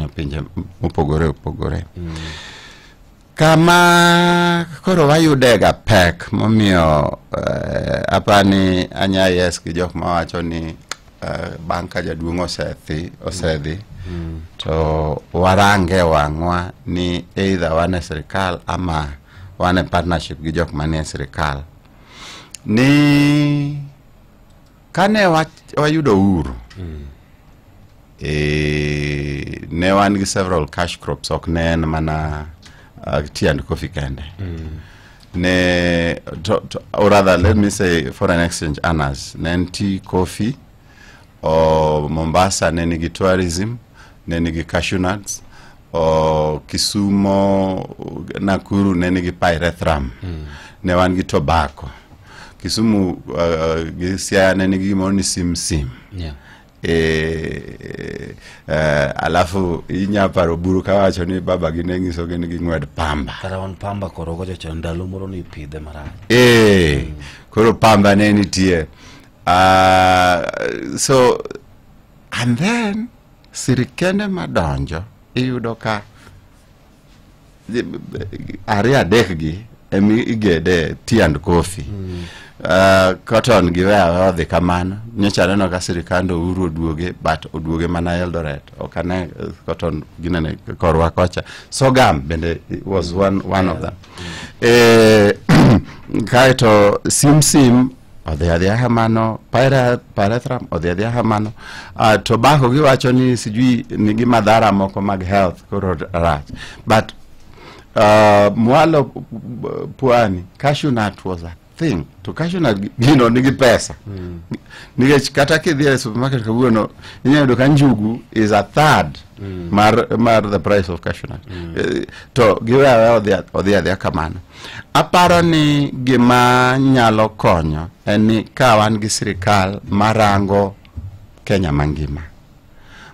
konyo pinje mopogore opogore. Kama koro wayudega pek momiyo apani anya yes gi jok mawacho ni bang' ka jaduong' osedhi to warange wang'wa ni either wan e sirikal ama wan e partnership gi jok manie sirikal ni kane wayudo uhuru ne wan gi several cash crops, ok ne en mana tea and coffee kende ne to, or rather, let me say, foreign exchange earners ne en tea, coffee o Mombasa ne nigi tourism, ne nigi cashew nuts, o Kisumo, Nakuru ne nigi pyrethrum, ne wan gi tobacco. Kisumu gi Siaya ne nigi gimoro ni simsim. Alafu inya paro buru kawacho ni baba gi ne nyisogi ni ging'wed pamba. Kata wan pamba korogocho chon, ndalo moro ni ipidhe marach. Koro pamba ne nitie. So and then sirikende madonjo iyudo ka ariyo adek gi emi igede tea and coffee. Cotton gi weya aweya odhi kamano. Nyocha aneno ka sirikand Uhuru oduoge, but oduoge mana Eldoret, ok ane cotton ginene korwa kocha. Sorghum bende was one of them. Kaeto sim odhi adhiya kamano, pyrethrum odhi adhiya kamano, tobacco giwacho ni sijui nigi madhara moko mag health, koro rach, but mwalo pwani cashew nut was a thing, to cashew nut gino nigi pesa nikech kata kidhi e supermarket kawuono inyalo yudo ka njugu is a third mar the price of cashew nut. To giweyo aweya odhi adhiya kamano. Aparo ni gima nyalo konyo en ni ka wan gi sirikal marango Kenya mangima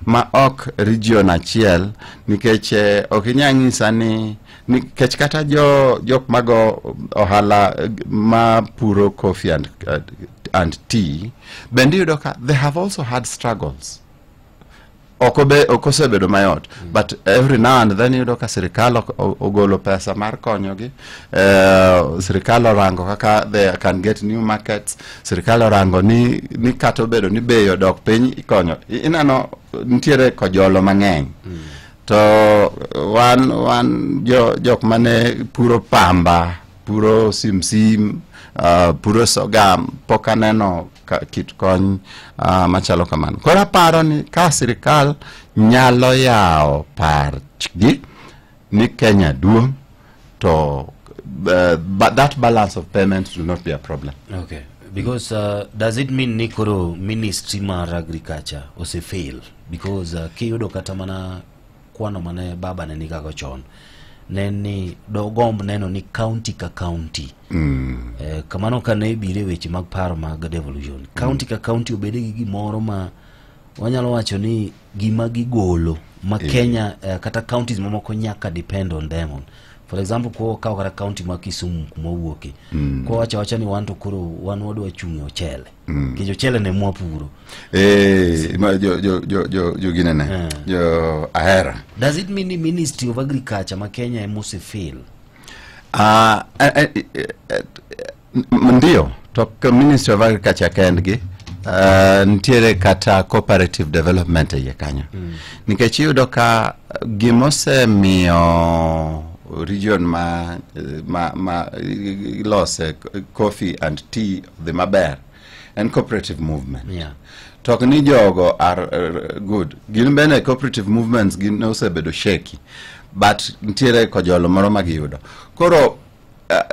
ma ok region achiel, nikech ok inyal nyisa ni nikech kata jo jok mago ohala ma puro coffee and tea bende iyudo ka they have also had struggles. Ok osebedo mayot, but every now and then iyudo ka sirikal ogolo pesa mar konyogi. Sirikal orango kaka they can get new markets. Sirikal orango ni kata obedo ni bei odok piny, ikonyo. Ineno nitiere kojolo mang'eny to wan jo jok mane puro pamba, puro simsim, puro sorghum, pok aneno kit kony machalo kamano. Koro aparo ni ka sirikal nyalo yawo pachgi ni Kenya duong' to but that balance of payments will not be a problem. Okay, because does it mean ni koro ministry mar agriculture ose fail? Because kiyudo kata mana kwano mane baba ne nigago chon ne ni dogomb neno ni county ka county kamano ka ne bire weche mag paro mag devolution, county ka county obede gi gimoro ma wanyalo wacho ni gima gigolo ma Kenya kata counties mamoko nyaka depend on them on. For example, ko kawo kata county ma Kisumu kuma wuoke, ko wacho awacha ni wan to koro wan wadwa chung' e ochele nikech ochele ne mwapuro. Ma jo ginene jo ahera. Does it mean ni Ministry of Agriculture ma Kenya ema osefail? Ndio, to Ministry of Agriculture kendgi, nitiere kata cooperative development e iye kanyo nikech iyudo ka gimosemiyo region ma ilose coffee and tea dhi maber en cooperative movement. To ok ni jogo are good, gin bende cooperative movements gin osebedo shaky, but nitiere kojolo moro ma giyudo. Koro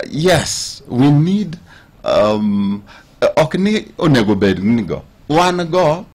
yes, we need ok ni onego bed ni go wan go.